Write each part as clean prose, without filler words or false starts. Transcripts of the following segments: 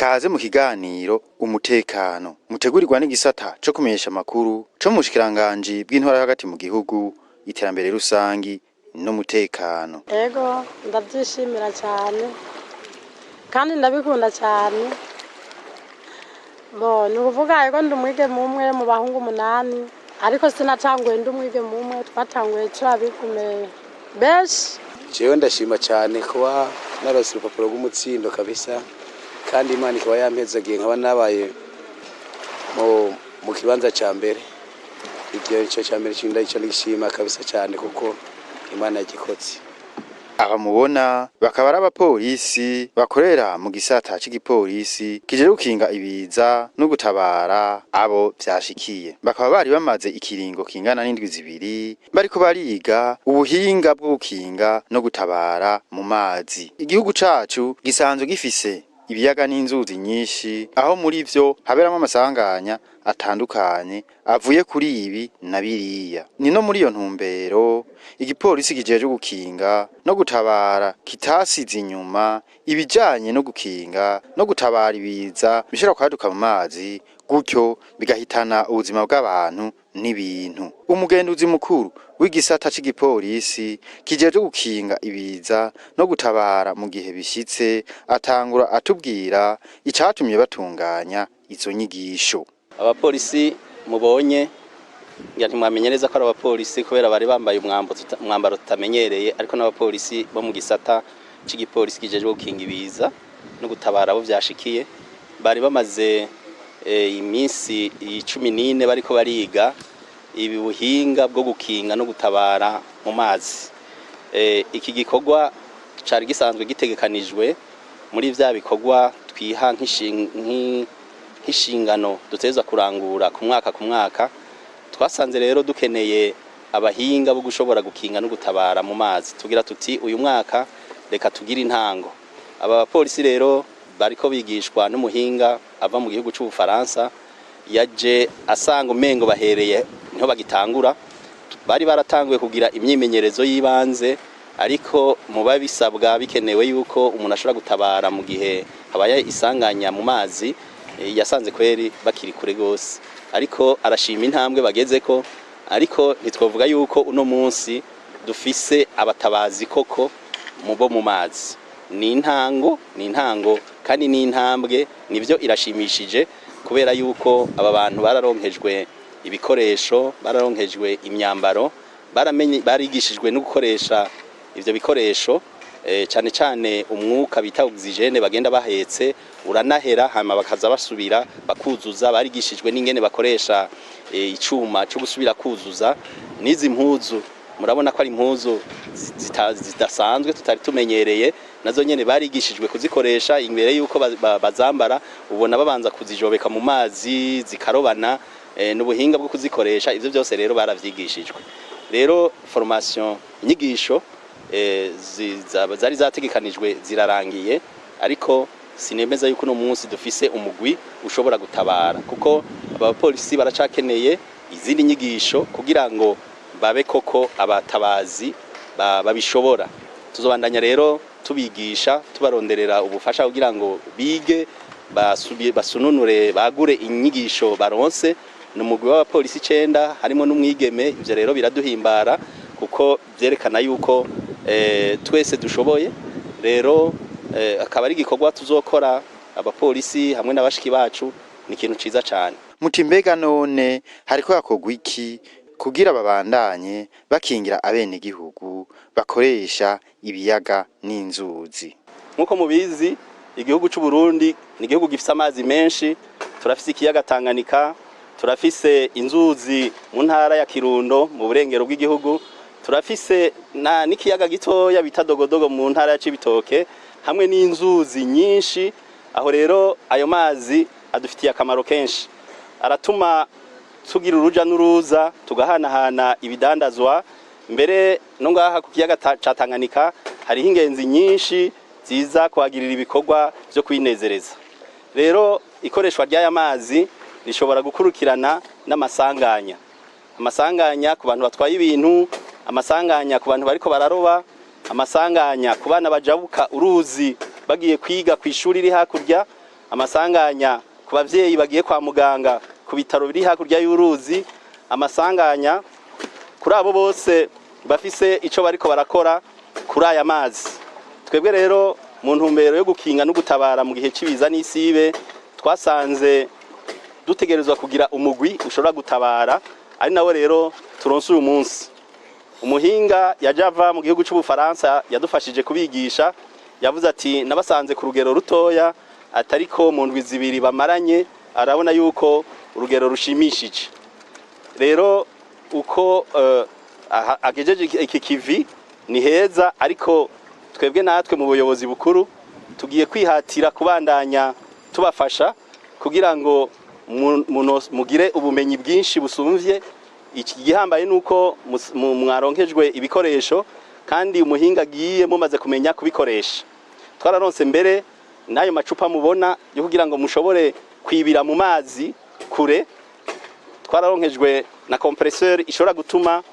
Kaze mu kiganiro umutekano mutegurirwa n'igisata co kumenyesha amakuru co mu bushikiranganji bw'intwara yo hagati mu gihugu, iterambere rusangi n'umutekano. Ego, ndabyishimira cyane kandi ndabikunda cyane. Bo ni ukuvuga, ego, ndi umwigeme umwe mu bahungu umunani, ariko sinatanguye ndi umwigeme umwe, twatanguye turi abigeme benshi. Jewe ndashima cyane kuba narose urupapuro rw'umutsindo kabisa, kandi Imana ikaba yampezagiye nkaba nabaye mu kibanza cya mbere. Igihe icyo cya mbere icyo ndishima kabisa cyane, kuko Imana yagikotse. Aba mubona bakaba ari abapolisi bakorera mu gisata c'igipolisi kijejwe gukinga ibiza no gutabara abo vyashikiye. Bakaba bari bamaze ikiringo kingana n'indwi 2 bariko bariga ubuhinga bwo gukinga no gutabara mu mazi. Igihugu cacu gisanzwe gifise ibiyaga n'inzuzi nyinshi, aho muri vyo haberamwo amasanganya atandukanye avuye kuri ibi na biriya. Ni no muri iyo ntumbero igipolisi kijejwe gukinga no gutabara kitasize inyuma ibijanye no gukinga no gutabara ibiza bishobora kwaduka mu mazi, gutyo bigahitana ubuzima bw'abantu n'ibintu. Umugenduzi mukuru w'igisata c'igipolisi kijejwe gukinga ibiza no gutabara mu gihe bishitse atangura atubwira icatumye batunganya izo nyigisho. Abapolisi mubonye, ngira ntimwamenye neza ko ari abapolisi kubera bari bambaye umwambaro tutamenyereye, ariko n'abapolisi bo mu gisata c'igipolisi kijejwe gukinga ibiza no gutabara abo vyashikiye. Bari bamaze iminsi 14 bariko bariga ibi buhinga bwo gukinga no gutabara mu mazi. Iki gikorwa cari gisanzwe gitegekanijwe muri vya bikorwa twiha nk'inshingano duteza kurangura ku mwaka ku mwaka. Twasanze rero dukeneye abahinga bo gushobora gukinga no gutabara mu mazi, tugira tuti uyu mwaka reka tugire intango. Aba bapolisi rero bariko bigishwa n'umuhinga ava mu gihugu c'Ubufaransa, yaje asanga umengo bahereye niho bagitangura. Bari baratanguye kugira imyimenyerezo y'ibanze, ariko muba bisabwa bikenewe yuko umuntu ashobora gutabara mu gihe habaye isanganya mu mazi, yasanze kweri bakiri kure gose. Ariko arashima intambwe bagezeko, ariko ntitwovuga yuko uno munsi dufise abatabazi koko mu bo mu mazi. Ni intango, ni intango kandi ni intambwe, nivyo irashimishije, kubera yuko aba bantu bararonkejwe ibikoresho, bararonkejwe imyambaro, baramenye, barigishijwe no gukoresha ivyo bikoresho, cane cane umwuka bita oxygène bagenda bahetse uranahera, hama bakaza basubira bakuzuza. Barigishijwe n'ingene bakoresha icuma cyo gusubira kuzuza. N'izi mpuzu murabona ko ari impuzu zidasanzwe tutari tumenyereye, nazo nyene barigishijwe kuzikoresha. Imbere yuko bazambara ubona babanza kuzijobeka mu mazi zikarobana, n'ubuhinga bwo kuzikoresha. Ivyo byose rero baravyigishijwe. Rero formation, inyigisho zari zategekanijwe zirarangiye, ariko sinemeza yuko uno munsi dufise umugwi ushobora gutabara, kuko abapolisi baracakeneye izindi nyigisho kugira ngo babe koko abatabazi babishobora. Tuzobandanya rero tubigisha, tubaronderera ubufasha kugira ngo bige, basununure, bagure inyigisho baronse. Ni umugwi w'abapolisi 9, harimo n'umwigeme. Ivyo rero biraduhimbara kuko vyerekana yuko twese dushoboye. Rero akaba ari igikorwa tuzokora abapolisi hamwe n'abashiki bacu, ni ikintu ciza cane. Muti mbega none hariko hakorwa iki kugira babandanye bakingira abenegihugu bakoresha ibiyaga n'inzuzi? Nk'uko mubizi, igihugu c'u Burundi ni igihugu gifise amazi menshi. Turafise ikiyaga Tanganyika, turafise inzuzi mu ntara ya Kirundo mu burengero bw'igihugu, turafise na n'ikiyaga gitoya bita Dogodogo mu ntara ya Cibitoke, hamwe n'inzuzi nyinshi. Aho rero ayo mazi adufitiye akamaro kenshi: aratuma tugira uruja n'uruza, tugahanahana ibidandazwa. Mbere no ngaha ku kiyaga ca Tanganyika hariho ingenzi nyinshi ziza kuhagirira ibikorwa vyo kwinezereza. Rero ikoreshwa ry'aya mazi rishobora gukurikirana n'amasanganya, amasanganya ku bantu batwaye ibintu, amasanganya ku bantu bariko bararoba, amasanganya ku bana bajabuka uruzi bagiye kwiga ku ishuri iri hakurya, Amasanganya ku bavyeyi bagiye kwa muganga ku bitaro biri hakurya y'uruzi, amasanganya kuri abo bose bafise ico bariko barakora kuri aya mazi. Twebwe rero mu ntumbero yo gukinga no gutabara mu gihe c'ibiza n'isibe, twasanze dutegerezwa kugira umugwi ushobora gutabara, ari nawo rero turonse uyu munsi. Umuhinga yaje ava mu gihugu c'Ubufaransa yadufashije kubigisha, yavuze ati nabasanze ku rugero rutoya, atariko mu ndwi 2 bamaranye arabona yuko urugero rushimishije. Rero uko agejeje iki kivi ni heza, ariko twebwe natwe mu buyobozi bukuru tugiye kwihatira kubandanya tubafasha kugira ngo mugire ubumenyi bwinshi busumvye. Iki gihambaye nuko mwaronkejwe ibikoresho kandi umuhinga agiye mumaze kumenya kubikoresha. Twararonse mbere n'ayo macupa mubona yo kugira ngo mushobore kwibira mu mazi kure. Twararonkejwe na compresseur ishobora gutuma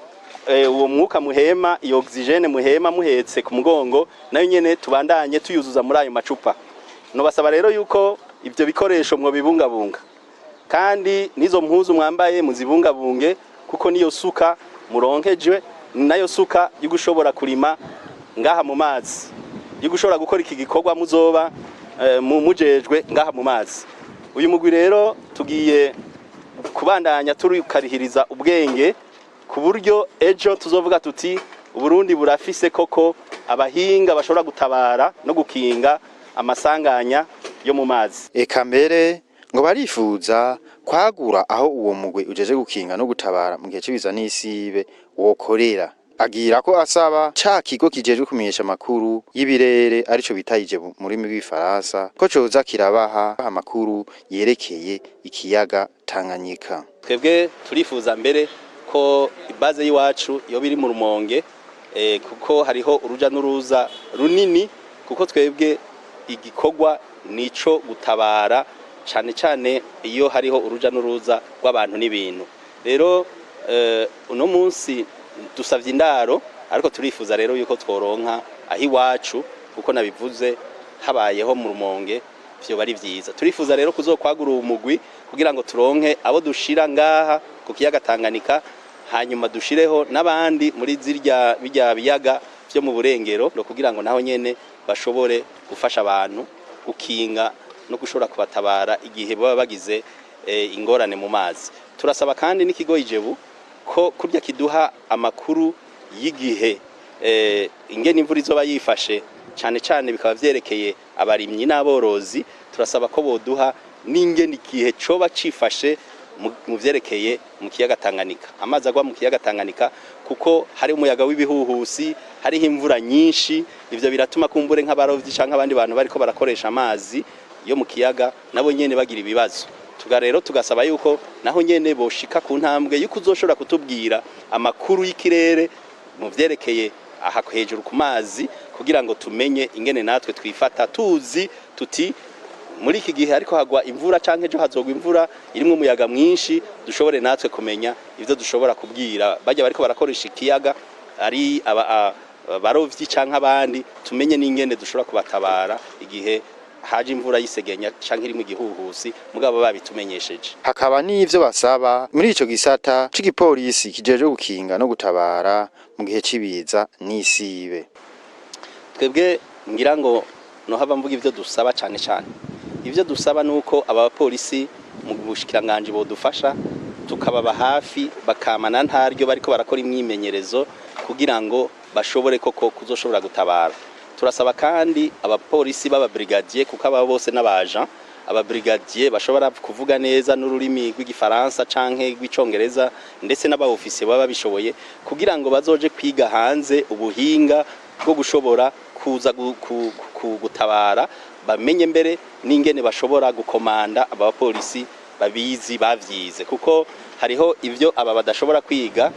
uwo mwuka muhema, iyo oxygene muhema muhetse ku mugongo, nayo nyene tubandanye tuyuzuza muri ayo macupa. Nobasaba rero yuko ivyo bikoresho mwo bibungabunga, kandi nizo mpuzu mwambaye muzibungabunge, kuko niyo suka muronkejwe nayo suka yo gushobora kurima ngaha mu mazi, yo gushobora gukora iki gikorwa muzoba mujejwe ngaha mu mazi. Uyu mugwi rero tugiye kubandanya turukarihiriza ubwenge ku buryo ejo tuzovuga tuti Uburundi burafise koko abahinga bashobora gutabara no gukinga amasanganya yo mu mazi. Eka mbere ngo barifuza kwagura aho uwo mugwi ujeje gukinga no gutabara mu gihe c'ibiza n'isibe wokorera. Agira ko asaba ca kigo kijejwe kumenyesha amakuru y'ibirere, arico bitayije mu rurimi rw'igifaransa, ko coza kirabaha amakuru yerekeye ikiyaga Tanganyika. Twebwe turifuza mbere ko ibaze y'iwacu yoba iri mu Rumonge, kuko hariho uruja n'uruza runini, kuko twebwe igikorwa nico gutabara cane cane iyo hariho uruja n'uruza rw'abantu n'ibintu. Rero uno munsi dusavye indaro, ariko turifuza rero yuko tworonka aho iwacu, kuko nabivuze habayeho mu Rumonge vyoba ari vyiza. Turifuza rero kuzokwagura uwo mugwi kugira ngo turonke abo dushira ngaha ku kiyaga Tanganyika, hanyuma dushireho n'abandi muri zirya bijya biyaga vyo mu burengero, kugira ngo naho nyene bashobore gufasha abantu gukinga no gushobora kubatabara igihe baba bagize ingorane mu mazi. Turasaba kandi n'ikigo Ijebu ko kurya kiduha amakuru y'igihe ingene imvura izoba yifashe, cane cane bikaba vyerekeye abarimyi n'aborozi. Turasaba ko boduha n'ingene igihe coba cifashe mu vyerekeye mu kiyaga Tanganyika, amazi agwa mu kiyaga Tanganyika, kuko hari umuyaga w'ibihuhusi, hariho imvura nyinshi. Ivyo biratuma kumbure nk'abarovyi canke abandi bantu bariko barakoresha amazi yo mu kiyaga nabo nyene bagira ibibazo. Tuga rero tugasaba yuko naho nyene boshika ku ntambwe yuko uzoshobora kutubwira amakuru y'ikirere mu vyerekeye aha hejuru ku mazi, kugira ngo tumenye ingene natwe twifata, tuzi tuti muri iki gihe ariko hagwa imvura canke ejo hazogwa imvura irimwo umuyaga mwinshi, dushobore natwe kumenya ivyo dushobora kubwira bajya bariko barakoresha ikiyaga, ari abarovyi canke abandi, tumenye n'ingene dushobora kubatabara igihe haje imvura y'isegenya canke irimwo igihuhusi, mugabo babitumenyesheje. Hakaba n'ivyo basaba muri ico gisata c'igipolisi kijejwe gukinga no gutabara mu gihe c'ibiza n'isibe. Twebwe ngira ngo nohava mvuga ivyo dusaba cane cane. Ivyo dusaba nuko aba bapolisi mu bushikiranganje bodufasha tukababa hafi, bakamana ntaryo bariko barakora imyimenyerezo kugira ngo bashobore koko kuzoshobora gutabara. Turasaba kandi abapolisi b'aba brigadier, kuko aba bose n'abaja aba brigadier bashobora kuvuga neza n'ururimi rw'igifaransa canke rw'icongereza, ndetse n'aba officier baba babishoboye, kugira ngo bazoje kwiga hanze ubuhinga bwo gushobora kuza gutabara, bamenye mbere n'ingene bashobora gukomanda aba bapolisi babizi bavyize, kuko hariho ivyo aba badashobora kwiga,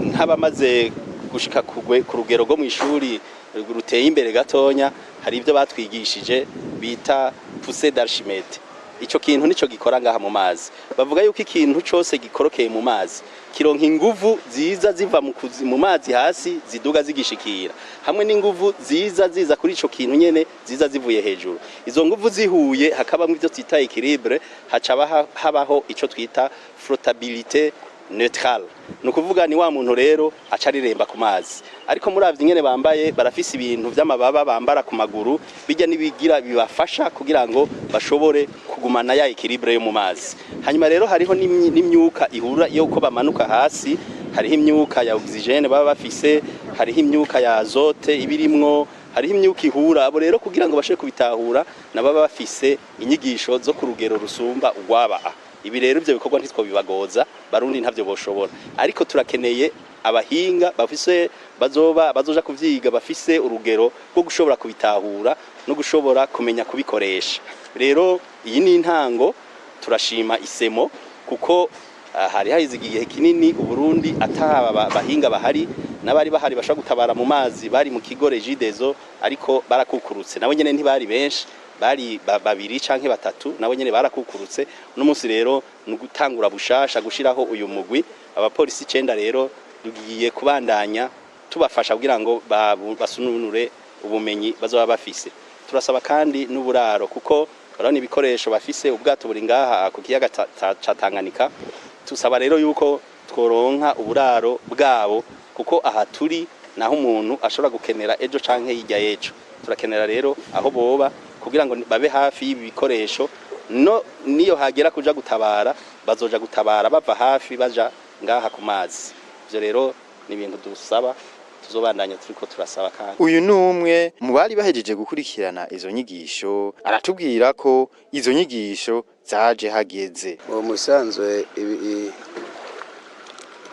nk'abamaze gushika ku rugero rwo mw'ishuri ruteye imbere gatonya, hari ivyo batwigishije bita poussée d'Archimède. Ico kintu nico gikora ngaha mu mazi. Bavuga yuko ikintu cose gikorokeye mu mazi kironka inguvu ziza ziva mu mazi hasi ziduga zigishikira, hamwe n'inguvu ziza ziza kuri ico kintu nyene ziza zivuye hejuru. Izo nguvu zihuye hakabamwo ivyo twita équilibre, haca habaho ico twita flottabilité neutrale. Ni ukuvuga ni wa muntu rero aca ariremba ku mazi. Ariko muravye ingene bambaye, barafise ibintu vy'amababa bambara ku maguru, bijya nibigira bibafasha kugira ngo bashobore kugumana ya équilibre yo mu mazi. Hanyuma rero hariho n'imyuka ihura iyo uko bamanuka hasi. Hariho imyuka ya oxygène baba bafise, hariho imyuka ya azote ibirimwo, hariho imyuka ihura. Abo rero kugira ngo bashobore kubitahura nababa bafise inyigisho zo ku rugero rusumba urwaba. Ibi rero ivyo bikorwa ntitwobibagoza, Barundi ntavyo boshobora, ariko turakeneye abahinga bafise bazoba bazoja kuvyiga, bafise urugero rwo gushobora kubitahura no gushobora kumenya kubikoresha. Rero iyi ni intango. Turashima isemo kuko hari haheze igihe kinini Uburundi ata bahinga bahari, n'abari bahari bashobora gutabara mu mazi bari mu kigo Regideso, ariko barakukurutse. Nabo nyene ntibari benshi, bari babiri canke batatu, nabo nyene barakukurutse. Uno munsi rero ni ugutangura bushasha gushiraho uyu mugwi, abapolisi 9. Rero tugiye kubandanya tubafasha kugira ngo basununure ubumenyi bazoba bafise. Turasaba kandi n'uburaro, kuko urabona ibikoresho bafise, ubwato buri ngaha ku kiyaga ca Tanganyika. Tusaba rero yuko tworonka uburaro bwabo, kuko aha turi naho umuntu ashobora gukenera ejo canke hirya y'ejo. Turakenera rero aho boba kugira ngo babe hafi y'ibi bikoresho, no niyo hagera kuja gutabara bazoja gutabara bava hafi baja ngaha ku mazi. Ivyo rero ni ibintu dusaba, tuzobandanya turiko turasaba kandi. Uyu ni umwe mu bari bahejeje gukurikirana izo nyigisho, aratubwira ko izo nyigisho zaje hageze. Uwo musanzwe ibi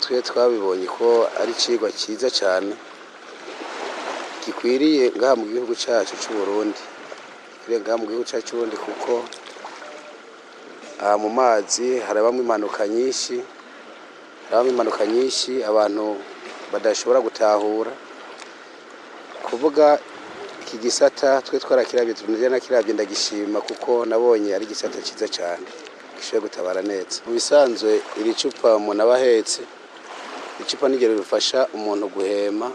twe twabibonye ko ari icigwa cyiza cyane gikwiriye ngaha mu gihugu cyacu cy'u Burundi, gikwiriye ngaha mu gihugu cyacu cy'u Burundi, kuko aha mu mazi harabamo impanuka nyinshi, harabamo impanuka nyinshi abantu badashobora gutahura. Kuvuga iki gisata twe twarakirabye, tunajya nakirabye ndagishima, kuko nabonye ari igisata cyiza cyane gishoboye gutabara neza. Mu bisanzwe iri cupa umuntu aba ahetse, icupa niryo rifasha umuntu guhema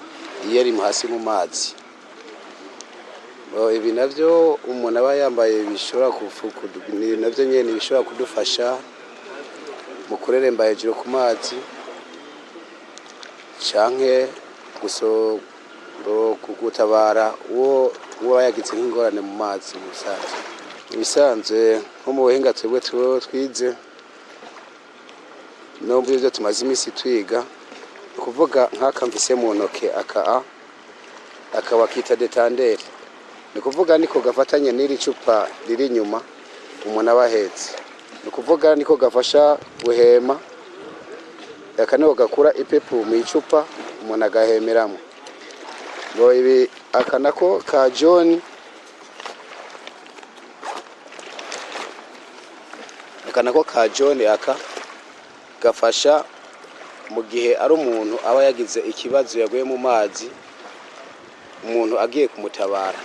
iyo ari hasi mu mazi. Ibi navyo umuntu aba yambaye bishobora navyo nyene bishobora kudufasha mu kureremba hejuru ku mazi canke gutabara uwo uwo yagize nk'ingorane mu mazi. Mu bisanzwe, ibisanzwe nko mu buhinga twebwe twize no mu byo tumaze iminsi twiga, ni ukuvuga nk'aka mfise mu ntoke, aka a akaba kita détendeur, ni ukuvuga niko gafatanye n'iri cupa riri inyuma umuntu aba ahetse, ni ukuvuga niko gafasha guhema. Aka niko gakura ipepu mu icupa umuntu agahemeramo. Ngo ibi aka nako ka jaune, aka nako ka jaune, aka gafasha mu gihe ari umuntu aba yagize ikibazo yaguye mu mazi, umuntu agiye kumutabara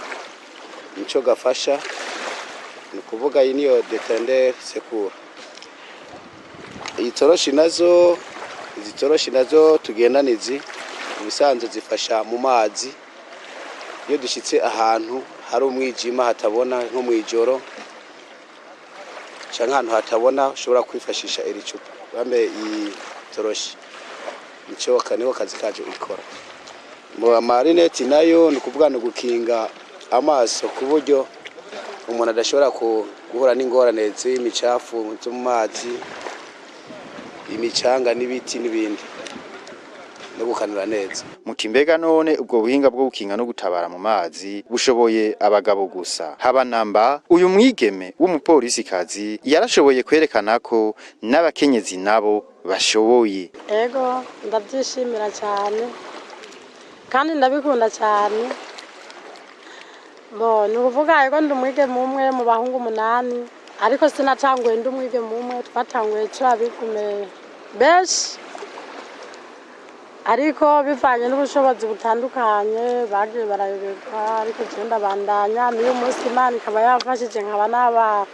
nico gafasha. Ni ukuvuga iyi niyo détendeur secours. Iyi toroshi nazo, izi toroshi nazo tugendana, izi ubusanzwe zifasha mu mazi iyo dushitse ahantu hari umwijima hatabona, nko mw'ijoro canke ahantu hatabona, ushobora kwifashisha iri cupa bambe iyi toroshi, nico niko kazi kaje ikora. Mu amarineti nayo ni ukuvuga ni ugukinga amaso ku buryo umuntu adashobora guhura n'ingorane z'imicafu zo mu mazi, imicanga n'ibiti n'ibindi, no gukanura neza. Muti mbega none ubwo buhinga bwo gukinga no gutabara mu mazi bushoboye abagabo gusa? Haba namba. Uyu mwigeme w'umupolisikazi yarashoboye kwerekana ko n'abakenyezi nabo bashoboye. Ego, ndabyishimira cyane kandi ndabikunda cyane. Bo ni ukuvuga ego ndi umwigeme umwe mu bahungu 8, ariko sinatanguye ndi umwigeme umwe, twatanguye turi abigeme benshi, ariko bivanye n'ubushobozi butandukanye bagiye barayoberwa, ariko jewe ndabandanya. N'uyu munsi Imana ikaba yamfashije nkaba naba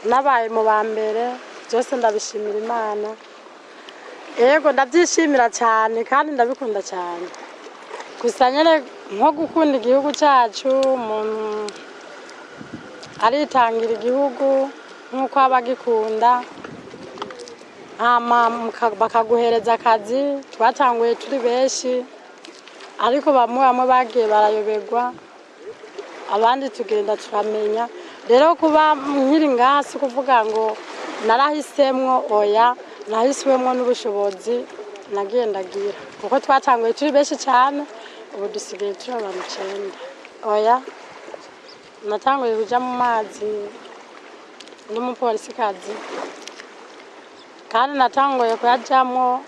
Nabaye mu ba mbere, byose ndabishimira Imana. Yego, ndabyishimira cyane kandi ndabikunda cyane. Gusa nyine nko gukunda igihugu cyacu, umuntu aritangira igihugu nk'uko aba agikunda, hama bakaguhereza akazi. Twatanguye turi benshi, ariko bamwe bamwe bagiye barayoberwa, abandi tugenda turamenya. Rero kuba nkiri ngaha si ukuvuga ngo narahisemwo, oya, nahiswemwo n'ubushobozi nagiye ndagira, kuko twatanguye turi benshi cyane, ubu dusigaye turi abantu 9. Oya, natanguye kuja mu mazi n'umupolisikazi, kandi natanguye kuyajamwo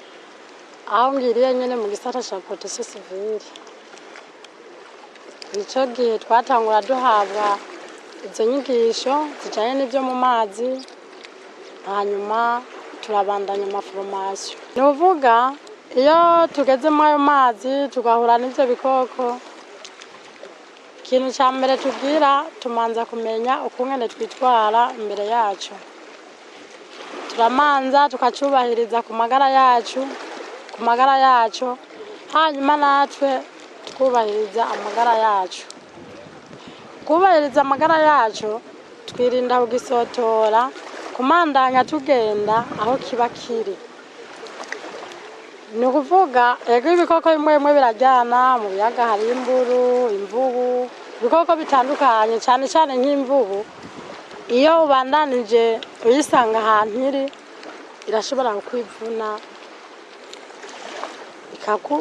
aho ngiriye nyene mu gisata ca protection civile. Nico gihe twatangura duhabwa izo nyigisho zijanye n'ivyo mu mazi, hanyuma turabandanya ama formation. Ni ukuvuga iyo tugeze muri ayo mazi tugahura n'ivyo bikoko, ikintu ca mbere tugira, tumanza kumenya ukungene twitwara imbere yacu. Turamanza tukacubahiriza ku magara yacu, hanyuma natwe twubahiriza amagara yacu. Kubahiriza amagara yacu, twirinda kugisotora, kumandanya tugenda aho kiba kiri. Ni ukuvuga ego, ibikoko bimwe bimwe birajyana mu biyaga, hari imburu, imvubu, ibikoko bitandukanye, cyane cyane nk'imvubu. Iyo ubandanije uyisanga ahantu iri, irashobora kukwivuna,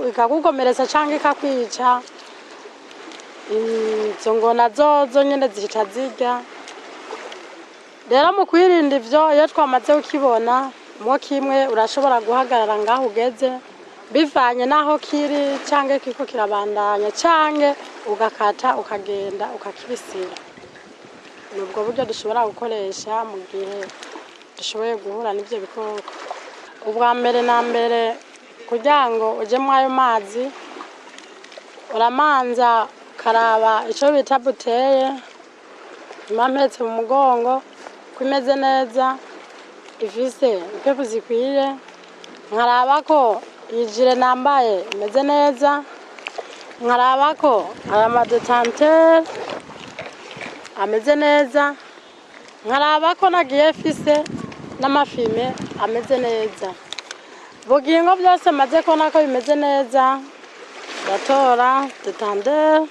ikagukomeretsa cyangwa ikakwica. Izo ngona zozo nyine zihita zirya. Rero mu kwirinda ivyo, iyo twamaze kukibona mwo kimwe, urashobora guhagarara ngaho ugeze bivanye n'aho kiri, cyangwa kiriko kirabandanya, canke ugakata ukagenda ukakibisira. Ni ubwo buryo dushobora gukoresha mu gihe dushoboye guhura n'ivyo bikoko. Ubwa mbere na mbere, kugira ngo uje muri ayo mazi, uramanza ukaraba ico bita bouteille mba mpetse mu mugongo ko imeze neza, ifise impepu zikwiye, nkaraba ko iyi gilet nambaye imeze neza, nkaraba ko aya ma détenteurs ameze neza, nkaraba ko nagiye mfise n'amafime ameze neza. Bugingo byose maze kubona ko bimeze neza, ndatora détenteur,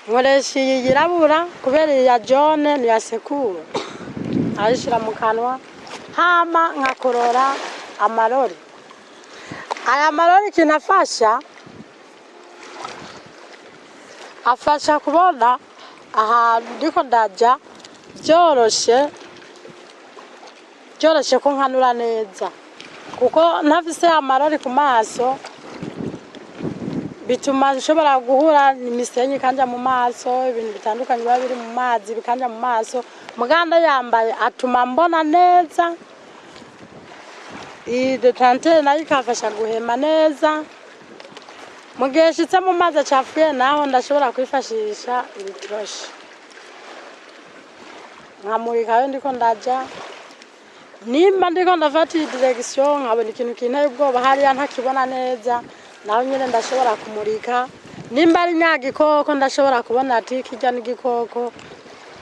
nkoresha iyi yirabura kubera iyi ya jaune ni ya secours, ayishira mu kanwa, hama nkakorora amarori. Aya marori ikintu afasha kubona ahantu ndiko ndaja byoroshe, byoroshe ko nkanura neza, kuko ntafise amarori ku maso bituma nshobora guhura imisenyi ikanja mu maso, ibintu bitandukanye biba biri mu mazi bikanja mu maso. Muganda yambaye atuma mbona neza. Iyi détenteur nayo ikamfasha guhema neza. Mu gihe nshitse mu mazi acafuye naho, ndashobora kwifashisha ibitoroshi nkamurikayo ndiko ndaja. Nimba ndiko ndafata iyi direction, nkabona ikintu kinteye ubwoba hariya ntakibona neza, naho nyine ndashobora kumurika. Nimba ari nyagikoko, ndashobora kubona ati kirya n'igikoko,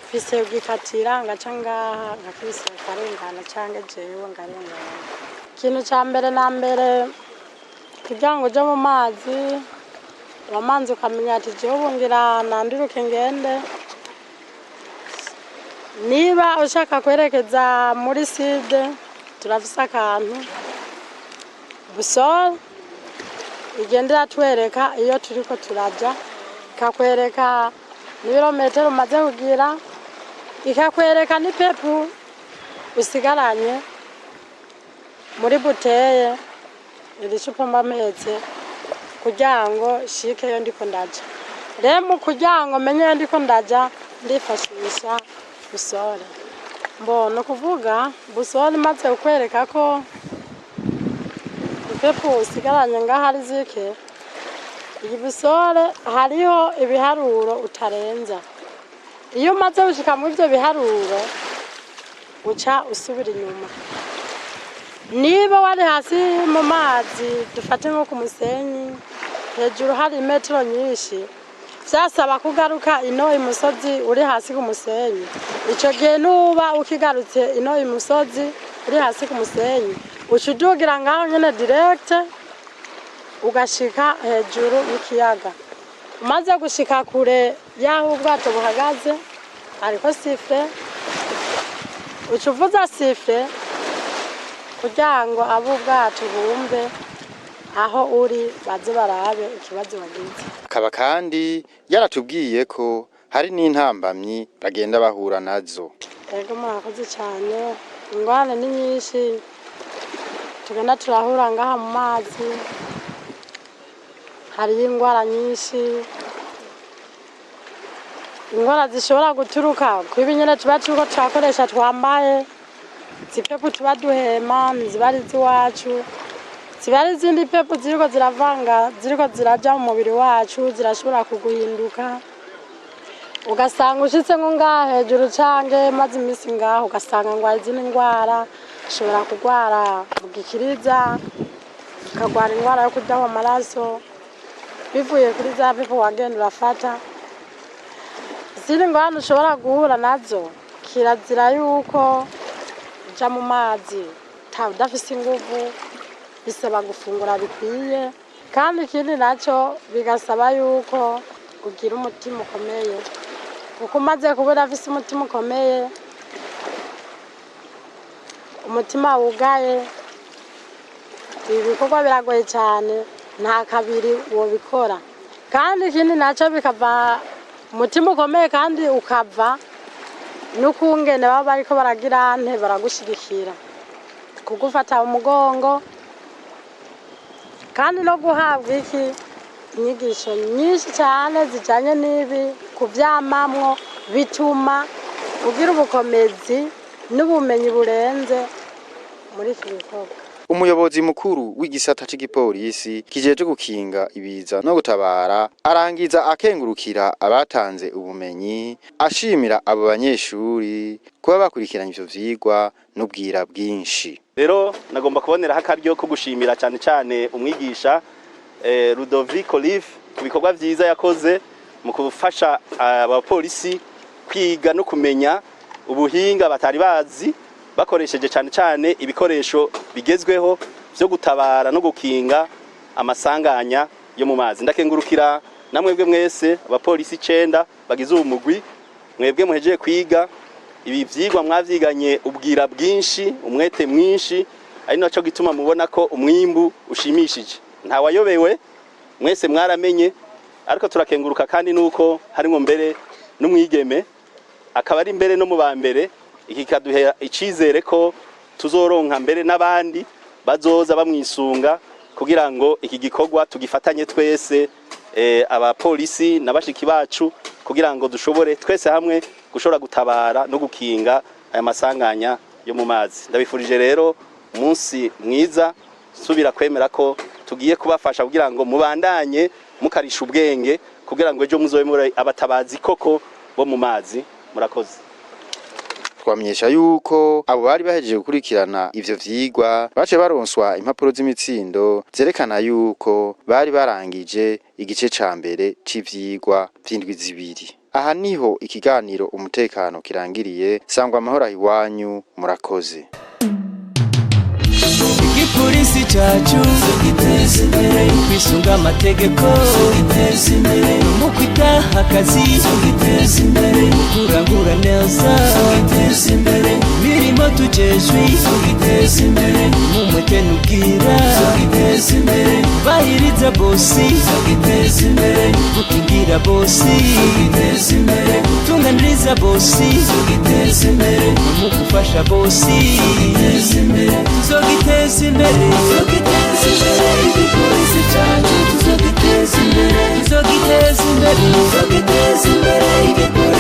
mfise kugikatira ngaca ngaha nkakibisira karengana, canke jewe ngarengana. Ikintu ca mbere na mbere kugira ngo uje mu mazi, uramanza ukamenya ati jewe ubu ngira nanduruke ngende. Niba ushaka kwerekeza muri sud, turafise akantu boussole igenda iratwereka iyo turiko turaja, ikakwereka n'ibirometero umaze kugira, ikakwereka n'ipepu usigaranye muri bouteille. Iri cupa mba mpetse kugira ngo shikeyo ndiko ndaja. Rero mu kugira ngo menye iyo ndiko ndaja, ndifashisha boussole. Mbo ni ukuvuga boussole imaze kukwereka ko ipepu usigaranye ngaho ari zike, iyi boussole hariho ibiharuro utarenza. Iyo umaze gushika muri ivyo biharuro Uca usubira inyuma. Niba wari hasi mu mazi, dufate nko ku musenyi, hejuru hari imetero nyinshi, vyasaba kugaruka ino imusozi uri hasi ku musenyi. Ico gihe nuba ukigarutse ino imusozi uri hasi ku musenyi, uca udugira ngaho nyene direct, ugashika hejuru y'ikiyaga. Umaze gushika kure y'aho ubwato buhagaze, hariko sifflet, uca uvuza sifflet kugira ngo ab'ubwato bumve aho uri, baze barabe ikibazo wagize. Akaba kandi yaratubwiye ko hari n'intambamyi bagenda bahura nazo. Ego, murakoze cyane. Ingorane ni nyinshi tugenda turahura ngaha mu mazi. Hariyo ingwara nyinshi, ingwara zishobora guturuka ku nyene tuba turiko turakoresha, twambaye zipepu tuba duhema, ntiziba ari iz'iwacu, ziba ari izindi pepu ziriko ziravanga, ziriko ziraja mu mubiri wacu, zirashobora kuguhinduka, ugasanga ushitse nko ngaha hejuru canke maze imisi ngaho, ugasanga ngwaye izindi ndwara. Ushobora kurwara mu gikiriza, ukagwara indwara yo kudahwa amaraso bivuye kuri za pepu wagenda urafata. Izindi ngorane ushobora guhura nazo, kirazira yuko uja mu mazi udafise inguvu, bisaba gufungura bikwiye. Kandi ikindi naco, bigasaba yuko ugira umutima ukomeye, kuko umaze kuba udafise umutima ukomeye, umutima wugaye, ibi bikorwa biragoye cyane, nta kabiri wobikora. Kandi ikindi naco, bikava umutima ukomeye kandi ukava n'ukungene baba bariko baragira nte baragushigikira, kugufata umugongo, kandi no guhabwa iki inyigisho nyinshi cyane zijanye n'ibi kuvyamamwo, bituma ugira ubukomezi n'ubumenyi burenze muri iki gikorwa. Umuyobozi mukuru w'igisata c'igipolisi kijejwe gukinga ibiza no gutabara arangiza akengurukira abatanze ubumenyi, ashimira abo banyeshuri kuba bakurikiranye ivyo vyigwa n'ubwira bwinshi. Rero nagomba kuboneraho akaryo ko gushimira cyane cyane umwigisha Ludovico Olive ku bikorwa vyiza yakoze mu gufasha abapolisi kwiga no kumenya ubuhinga batari bazi, bakoresheje cyane cyane ibikoresho bigezweho byo gutabara no gukinga amasanganya yo mu mazi. Ndakengurukira namwebwe mwese abapolisi 9 bagize uwo mugwi, mwebwe muhejeje kwiga ibi vyigwa, mwavyiganye ubwira bwinshi, umwete mwinshi, ari naco gituma mubona ko umwimbu ushimishije. Nta wayobewe, mwese mwaramenye. Ariko turakenguruka kandi nuko harimwo mbere n'umwigeme, akaba ari mbere no mu ba mbere. Iki kikaduhera icizere ko tuzoronka mbere n'abandi bazoza bamwisunga, kugira ngo iki gikorwa tugifatanye twese, abapolisi na bashiki bacu, kugira ngo dushobore twese hamwe gushobora gutabara no gukinga aya masanganya yo mu mazi. Ndabifurije rero umunsi mwiza, subira kwemera ko tugiye kubafasha kugira ngo mubandanye mukarisha ubwenge, kugira ngo ejo muzobe muri abatabazi koko bo mu mazi. Murakoze. Twamenyesha yuko abo bari bahejeje gukurikirana ivyo vyigwa bace baronswa impapuro z'imitsindo zerekana yuko bari barangije igice ca mbere c'ivyigwa vy'indwi 2. Aha niho ikiganiro umutekano kirangiriye. Sangwa amahoro iwanyu, murakoze. Igipolisi cacu tugiteza imbere, kwisunga amategeko tugiteza imbere, mu kwitaha akazi tugiteza imbere, mu kurangura neza tugiteza imbere, imirimo tujejwe tugiteza imbere, mu mwete n'ubwira tugiteza imbere, bahiriza bosi tugiteza imbere, gukingira bosi tugiteza imbere, gutunganiriza bosi tugiteza imbere, mu gufasha bosi tugiteza imbere, tuzogiteza imbere, tuzogiteza imbere, igipolisi cacu tuzogiteza imbere, tuzogiteza imbere, tuzogiteza imbere igipolisi.